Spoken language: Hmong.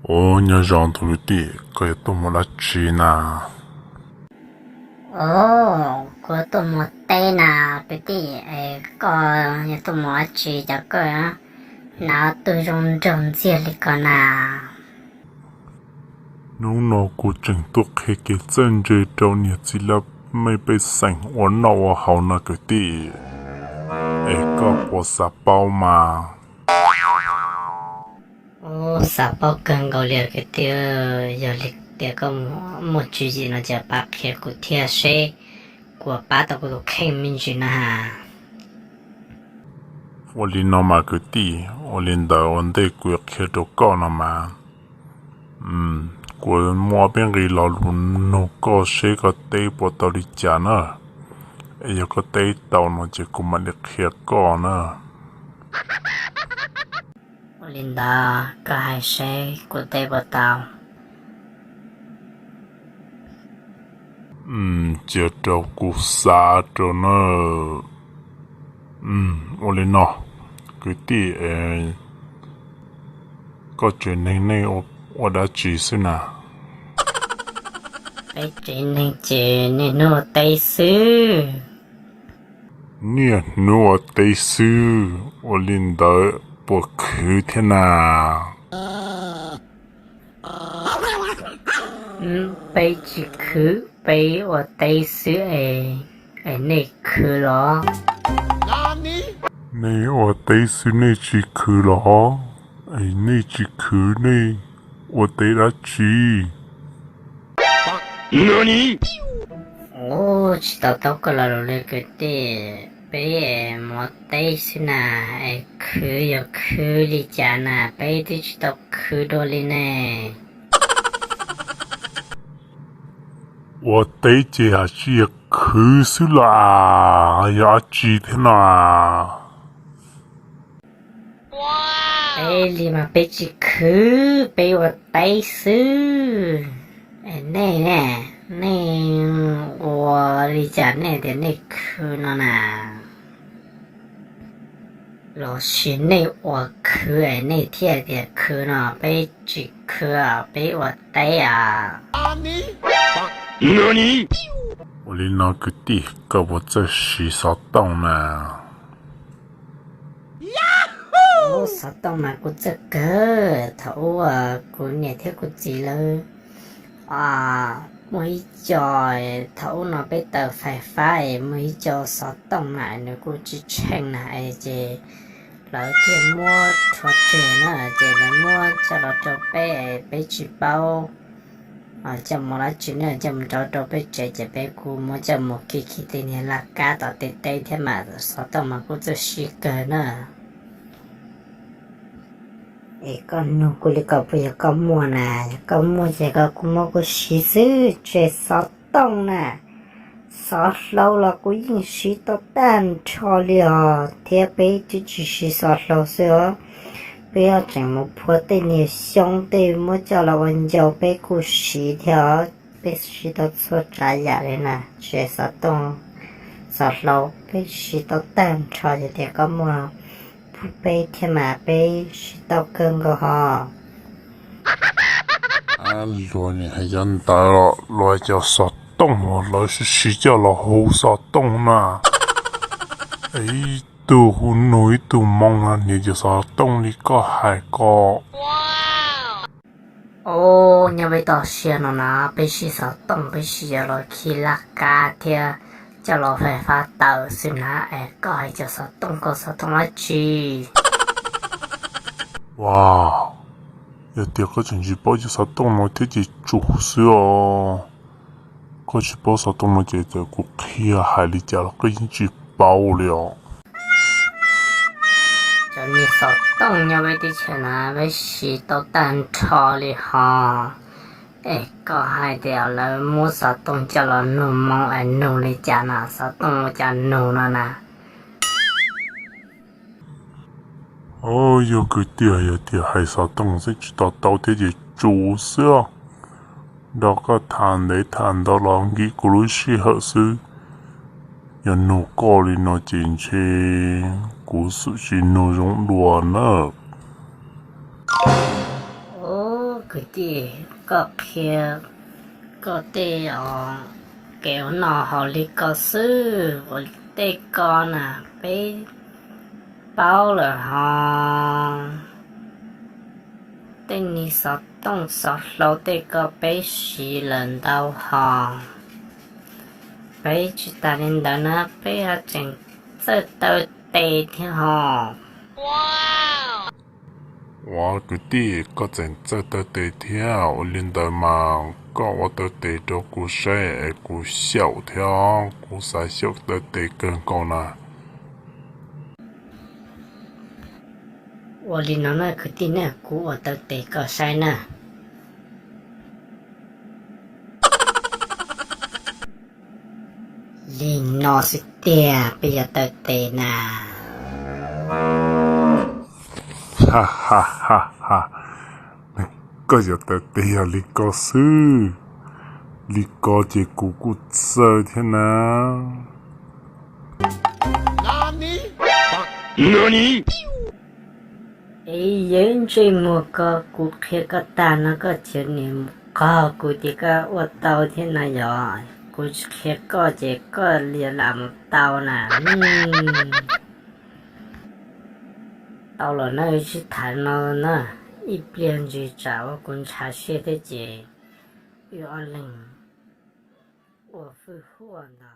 Ua, nyob zoo tus kwv tij, koj yuav tuaj mus dab tsi na? Ua, kuv tuaj mus teb na kwv tij, es koj yuav tuaj mus dab tsi cas koj hnav tug zoo nraug ntxiag li ko na? Hnub no kuv tseem tuaj qhia kev txawj ntse rau niag txiv laj mej pej xeem ua noj ua haus no kwv tij, es koj puas xav paub mas? Ua, xav paub kawg nkaus li kwv tij, yog li tias koj muaj tswv yim no ces pab qhia kuv thiab seb kuv pab tau kuv tus kheej me ntsis na has. Ua li no mas kwv tij, ua li ntawd ua ntej kuv yuav qhia rau koj no mas, kuv muab peb nqi lo lus nug koj seb koj teb puas tau li cas na. Es yog koj teb tau no ces kuv mam li qhia koj na. Ua li ntawd koj hais seb kuv teb puas tau. Cia rau kuv xav rau na. Ua li no, kwv tij, koj tsev neeg nej ua dab tsi xwb na? Peb tsev neeg ces niaj hnub ua teb xwb. Niaj hnub ua teb xwb, ua li ntawd puas khwv thiab na? Peb tsis khwv, peb ua teb xwb es, es nej khwv los? Nej ua teb xwb nej tsis khwv los? Es nej tsis khwv nej ua teb dab tsi? Ua, tsis to taub koj lo lus li kwv tij, peb mus ua teb xwb na, es khwv yog khwv li cas na, peb twb tsis tau khwv dua li ne. Ua teb ces hais tsis yog khwv xwb los as, yog dab tsi thiab no? Peb li mas peb tsis khwv, peb ua teb xwb. Es nej ne, nej ua li cas nej tias nej khwv no na? Los sis nej ua khwv es nej thiaj tias khwv no, peb tsis khwv, peb ua teb as. Ua li no kwv tij, koj puas txawj siv xov tooj na? Ua, xov tooj mas kuv txawj kawg. Thaum ub kuv niam thiab kuv txiv lawv muaj ib co, thaum ub no peb taws fais fab es muaj ib co xov tooj na, nws kuj tsis tsheej na, es ces lawv thiaj muab rhuav tseg na, ces lawv muab coj los rau peb, peb tsis paub coj mus dab tsi na, coj mus rau rau peb tsev, ces peb kuj muab coj mus khi khi tej niag laj kab tom tej teb thiab mas, xov tooj mas kuj txawj siv kawg na. Es koj nug kuv li ko puas yog koj muaj na? Yog koj muaj ces koj kuj muab kuv siv xwb, tseg xov tooj na. Xov hlau los kuv yeej siv tau tag nrho li os, thiab peb twb tsis siv xov hlau xwb os, peb tseem mus phua tej niag xyoob tej muab coj los ua ncau peb kuj siv thiab os. Peb siv tau txhua tsav yam li na, tsis xov tooj, xov hlau peb siv tau tag nrho, yog tias koj muaj pub peb thiab mas peb siv tau kawg nkaus hos. Luag nim hais cov ntawd los luag cov xov tooj los lawv siv coj los hu xov tooj na. Ib tug hu nug ib tug moo no niag cov xov tooj li koj hais ko. Os, nyob peb toj siab no na, peb siv xov tooj peb siv coj los khi laj kab thiab coj los fais fab taws xwb na, es koj hais cov xov tooj ko xov tooj dab tsi? Ua, yog tias koj tseem tsis paub cov xov tooj no thiab ces tsum xwb os. Koj tsis paub xov tooj no ces txawm kuv qhia hais li cas los koj yeej tsis paub li os. Cov niag xov tooj nyob peb teb chaws na peb siv tau tag nrho li hos. Es koj hais tias lawv muab xov tooj coj los nug moo es nug li cas no, xov tooj ua cas nug no na? Os, yog kwv tij, yog tias hais xov tooj xwb tsis to taub thiab ces tsum xwb. Nrog koj tham ntev tham ntau los nkim kuv lub sij hawm xwb. Yog nug koj li no ces ntshe kuv xum tsis nug zoo dua na. Os, Kwv tij, koj qhia koj tej kev ua noj haus li ko xwb, ua tej ko na peb paub lawm hos. Tej niag xov tooj xov hlau tej ko peb siv lawm ntau hos. Peb tsis tas li ntawd na, peb tseem txawj taw tes thiab hos. Ua kwv tij, koj tseem txawj taw tes thiab? Ua li ntawd mas koj ua taw tes rau kuv saib es kuv xyaum thiab, kuv xav xyaum taw tes kawg nkaus na. Ua li no na kwv tij na, kuv ua taw tes koj saib na. Li no xwb tiag, peb yuav taw tes na. Ha ha ha ha, koj yuav taw tes yog li ko xwb? Li ko ces kuv kuj txawj thiab na. Ib yam ntsej muag ko, kuv qhia koj tag no koj tseem nim qog kuv tias koj ua tau thiab no yog? Kuv tsis qhia koj ces koj li lam mus tau na. Tau los na, wb sib tham no na, ib pliag ntsws tsam ua kuv ntshav siab thiab ces wb ob leeg ua fwj huaj ntag.